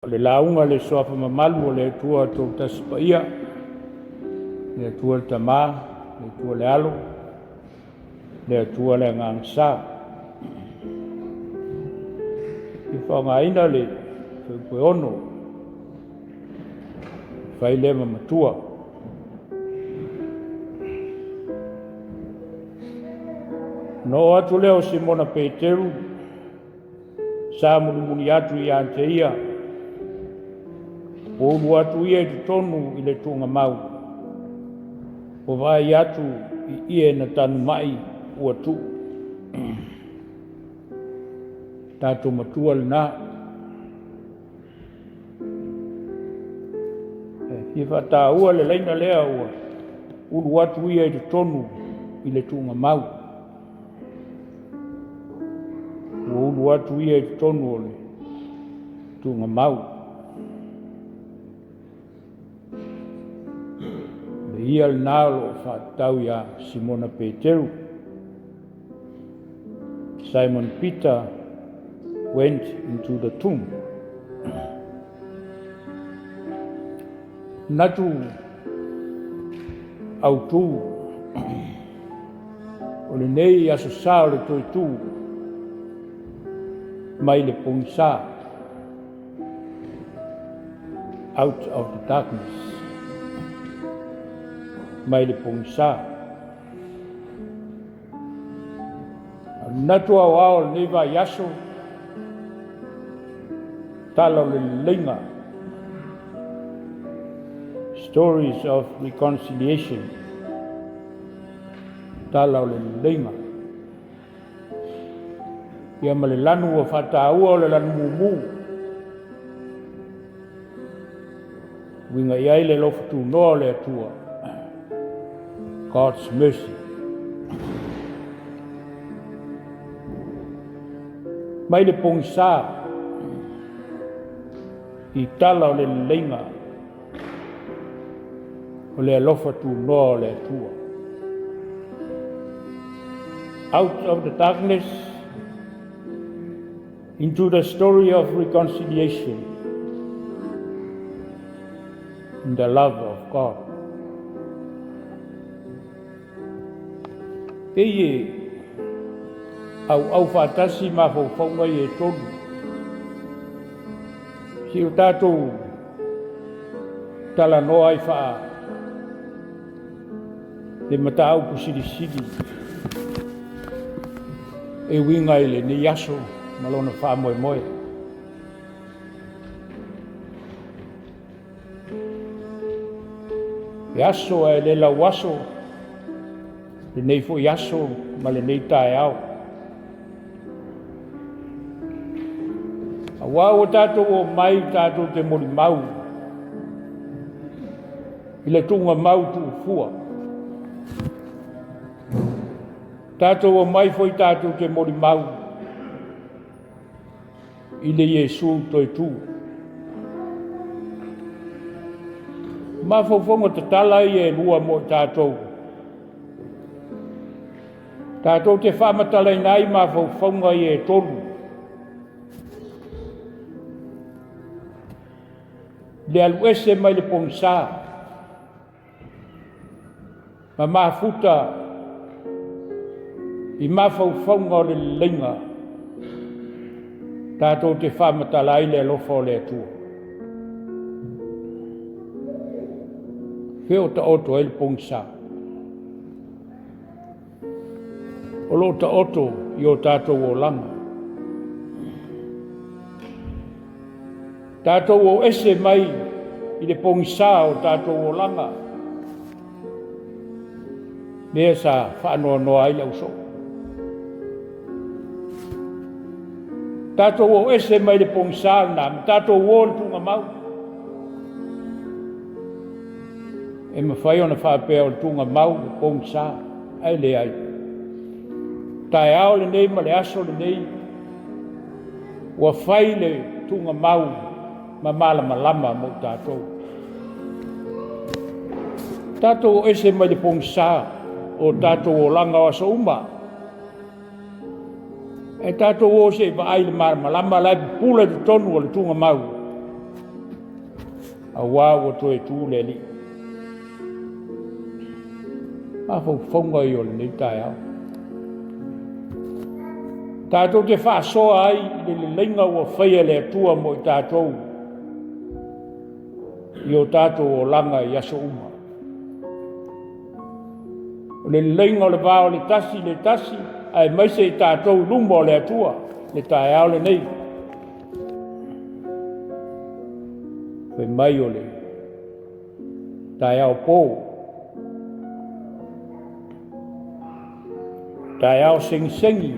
O le lauga i le Suafa mamalu o le Atua Toatasi Paia, le Atua le Tama, le Atua le Alo, le Atua le Agaga Sa. E fia faaaogaina le fuaiupu e 6, e fai lea ma matua. Ona oo atu lea o Simona Peteru sa mulimuli atu ia te ia, ua ulu atu ia i totonu i le tuugamau, ua vaai atu i ie na tanumai ua tuu. Tatou matua lena. E fia faataua le laina lea ua ulu atu ia i totonu i le tuugamau. Ua ulu atu ia i totonu o le tuugamau. O le ia lena o lo o faatatau ia Simona Peteru. Simon Peter went into the tomb. Manatu autu o lenei aso sa o le toe tu mai le pogisa, out of the darkness, mai le pogisa. Manatu aoao o lenei vaiaso, tala o le leleiga, stories of reconciliation, tala o le leleiga. Ia ma le lanu ua faataua o le lanu mumu, uiga i ai le alofa tunoa o le Atua, God's mercy. Mai le pogisa i tala o le leleiga o le alofa tunoa o le Atua. Out of the darkness into the story of reconciliation in the love of God. Pei e auau faatasi mafaufauga ia e tolu. Si o tatou talanoa ai faa le mataupu silisili e uiga i lenei aso ma lona faamoemoe. E aso ae le lauaso lenei foi aso ma lenei taeao. Aua ua tatou omai tatou te molimau i le tuugamau tuufua. Tatou omai foi tatou te molimau i le Iesu toe tu. Mafaufauga tatala ia e lua mo i tatou. Tatou te faamatalaina ai mafaufauga ia e tolu. Le alu ese mai le pogisa. Ma mafuta i mafaufauga o le leleiga tatou te faamatala ai le alofa o le Atua. Fea o taoto ai le pogisa? O lo o taoto i o tatou olaga. Tatou o ese mai i le pogisa o tatou olaga, lea sa faanoanoa ai le ausoo. Tatou o ese mai le pogisa lena, ma tatou o le tuugamau. E mafai ona faapea o le tuugamau le pogisa, ae leai. Taeao lenei ma le aso lenei, Ua fai le tuugamau ma malamalama mo tatou. Tatou o ese mai le pogisa o tatou olaga o aso uma. E tatou o se i vaai le malamalama la e pupula i totonu o le tuugamau. Auā ua toe tu le Alii. Mafaufauga ia o lenei taeao. Tatou te faasoa ai i le leleiga ua faia e le Atua mo i tatou i o tatou olaga i aso uma. O le leleiga o le va o le tasi i le tasi, aemaise i tatou i luma o le Atua le taeao lenei. Fai mai o le taeao po, taeao segisegi,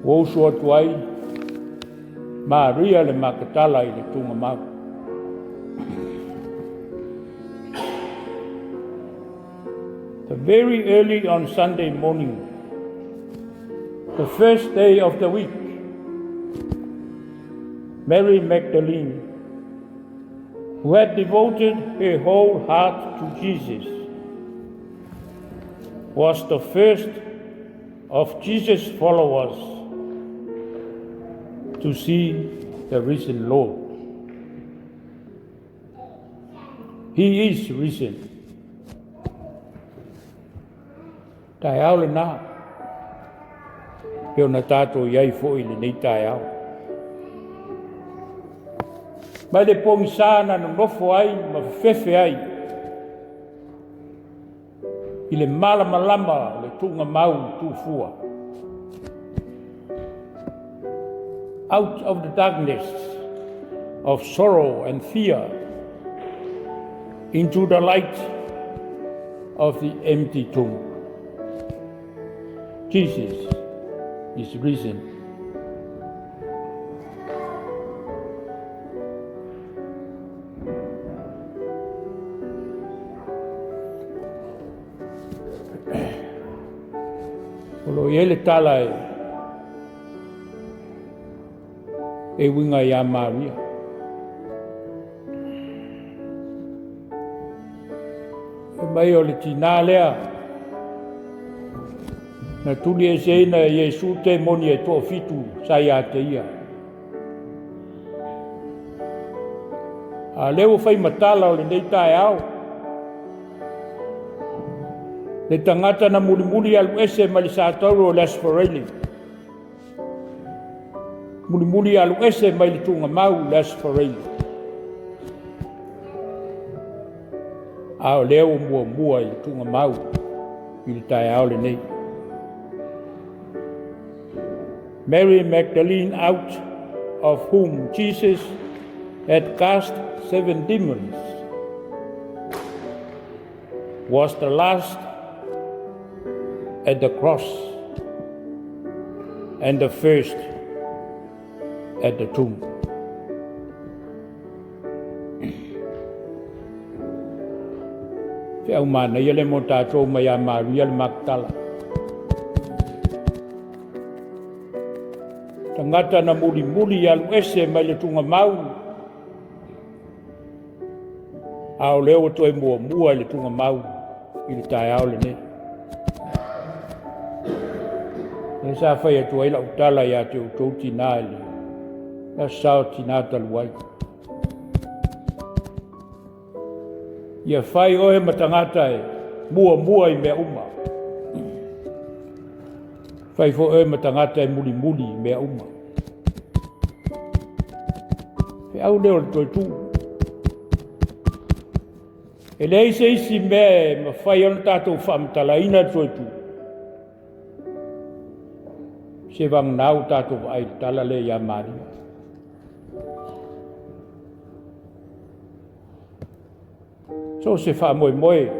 ua usu atu ai Maria le Maketala i le tuugamau. The very early on Sunday morning, the first day of the week, Mary Magdalene, who had devoted her whole heart to Jesus, was the first of Jesus' followers to see the risen Lord. He is risen. Taeao lena, pe ona tatou i ai foi i lenei taeao. Mai le pogisa na nonofo ai ma fefefe ai i le malamalama o le tuugamau tuufua. Out of the darkness of sorrow and fear into the light of the empty tomb. Jesus is risen. O lo o i ai le tala e e uiga iā Maria. Fai mai o le tinā lea na tulieseina e Iesu temoni e toafitu sa ia te ia. A lea ua fai ma tala o lenei taeao, le tagata na mulimuli alu ese mai le satauro o le Aso Faraile, mulimuli alu ese mai le tuugamau i le Aso Faraile. A o lea ua muamua i le tuugamau i le taeao lenei. Mary Magdalene, out of whom Jesus had cast seven demons, was the last at the cross and the first at the tomb. Feau manaia le mo tatou mai a Maria le Maketala. Tagata na mulimuli alu ese mai le tuugamau, a o lea ua toe muamua i le tuugamau i le taeao lenei. Lea sa fai atu ai lau tala ia te outou tinā i le aso sa o tinā talu ai. Ia fai oe ma tagata e muamua i mea uma. Fai foi oe ma tagata e mulimuli i mea uma. Feau lea o le toe tuu. E leai se isi mea e mafai ona tatou faamatalaina le toe tuu. Se vagana ua tatou vaai i le tala lea ia Maria. So o se faamoemoe.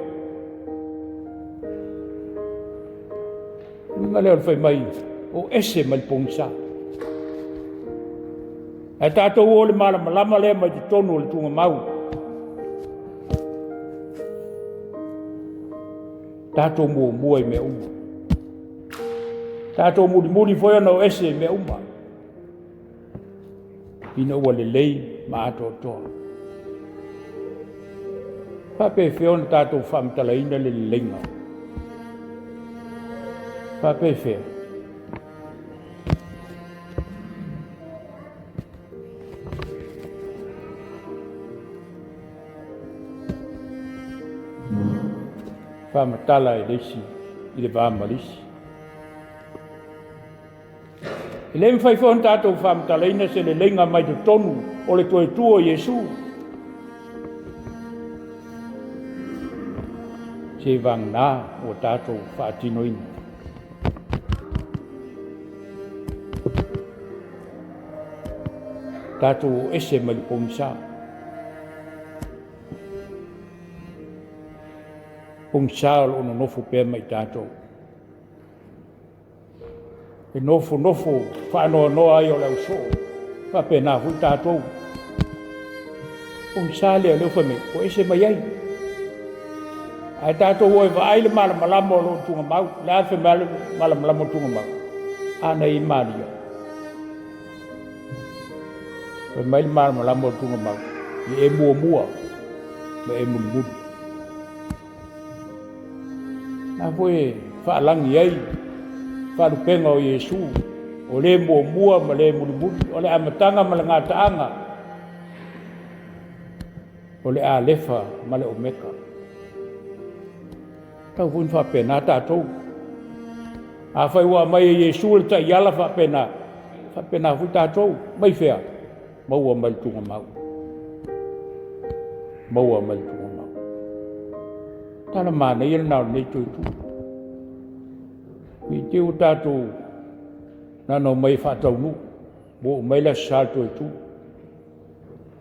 Uiga lea o le fai mai, o ese mai le pogisa. Ae tatou o le malamalama lea mai totonu o le tuugamau. Tatou muamua i mea uma. Tatou mulimuli foi ona o ese i mea uma. Ina ua lelei ma atoatoa. Faapefea ona tatou faamatalaina le leleiga? Faapefea? Faamatala e le isi i le va ma le isi. E le mafai foi ona tatou faamatalaina se leleiga mai totonu o le toe tu o Iesu. Seivagana ua tatou faatinoina. Tatou o ese mai le pogisa. Pogisa o lo o nonofo pea ma i tatou. E nofonofo faanoanoa ai o le ausoo, faapena foi tatou. Pogisa lea o lea ua fai mai, o ese mai ai. Ae tatou o e vaai le malamalama o lo o tugamau. O le a le fai mai a le malamalama o tugamau? A na i ai Maria. Fai mai le malamalama o tugamau, ia e muamua ma e mulimuli. Na foi e faalagi ai faalupega o Iesu, o le muamua ma le mulimuli, o le amataga ma le gataaga, o le Alefa ma le Omeka. Tau foi ona faapena tatou. Afai ua aumai e Iesu le taiala faapena, faapena foi tatou. Mai fea? Maua mai le tuugamau. Maua mai le tuugamau. Tala manaia lena o lenei toe tu. Ne i te i ua tatou na ona omai e faataunuu, ua oo mai le Aso Sa o le toe tu,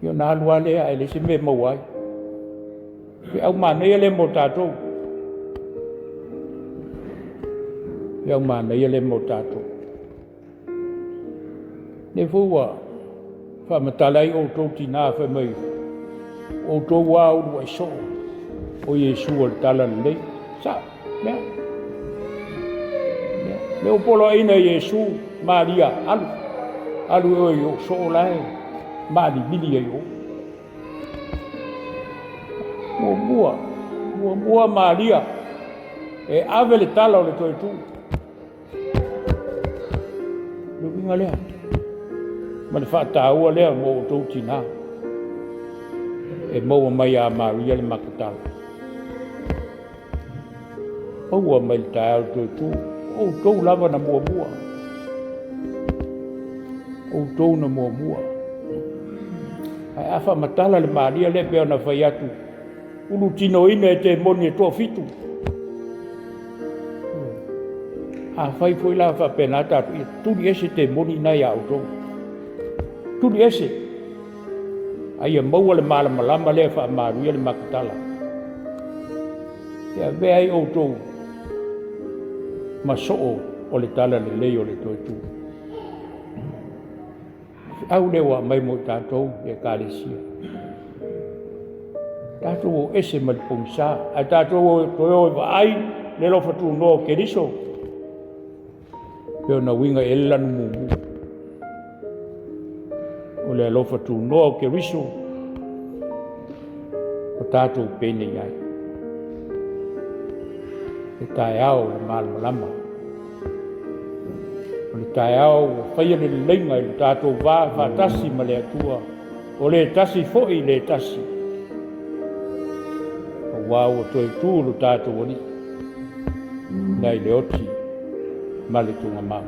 ia ona alu lava lea ae leai se mea e maua ai. O le feau manaia lea mo tatou. Feau manaia lea mo tatou. O lea foi ua faamatala ai outou tina fai mai, o outou lava uluai soo o Iesu o le Talalelei. E sao, lea. Lea ua poloaiina e Iesu Maria, alu, alu oe i ou soo la e malimili ai i o. Muamua, muamua Maria e ave le tala o le toe tu. Le uiga lea, ma le faataua lea mo outou tina, e maua mai ia Maria le Maketala. Maua mai le taeao le toe tu, o outou lava na muamua. Outou na muamua. Ae a faamatala le Maria lea pei ona fai atu, ulutinoina e temoni e toafitu. Afai foi la faapena tatou, ia tuli ese temoni na ia outou. Tuli ese. A ia maua le malamalama lea e faamanuia le Maketala. E avea ai outou ma soo o le talalelei o le toe tu. Feau lea ua aumai mo i tatou i Ekalesia. Tatou o ese mai le pogisa, ae tatou o toe o e vaai le alofa tunoa o Keriso, pei ona uiga i ai le lanu mumu. O le alofa tunoa o Keriso, ua tatou penei ai. Le taeao o le malamalama. O le taeao ua faia le leleiga i le tatou va faatasi ma le Atua, o le tasi foi le tasi, aua ua toe tu lo tatou Alii nai le oti ma le tugamau.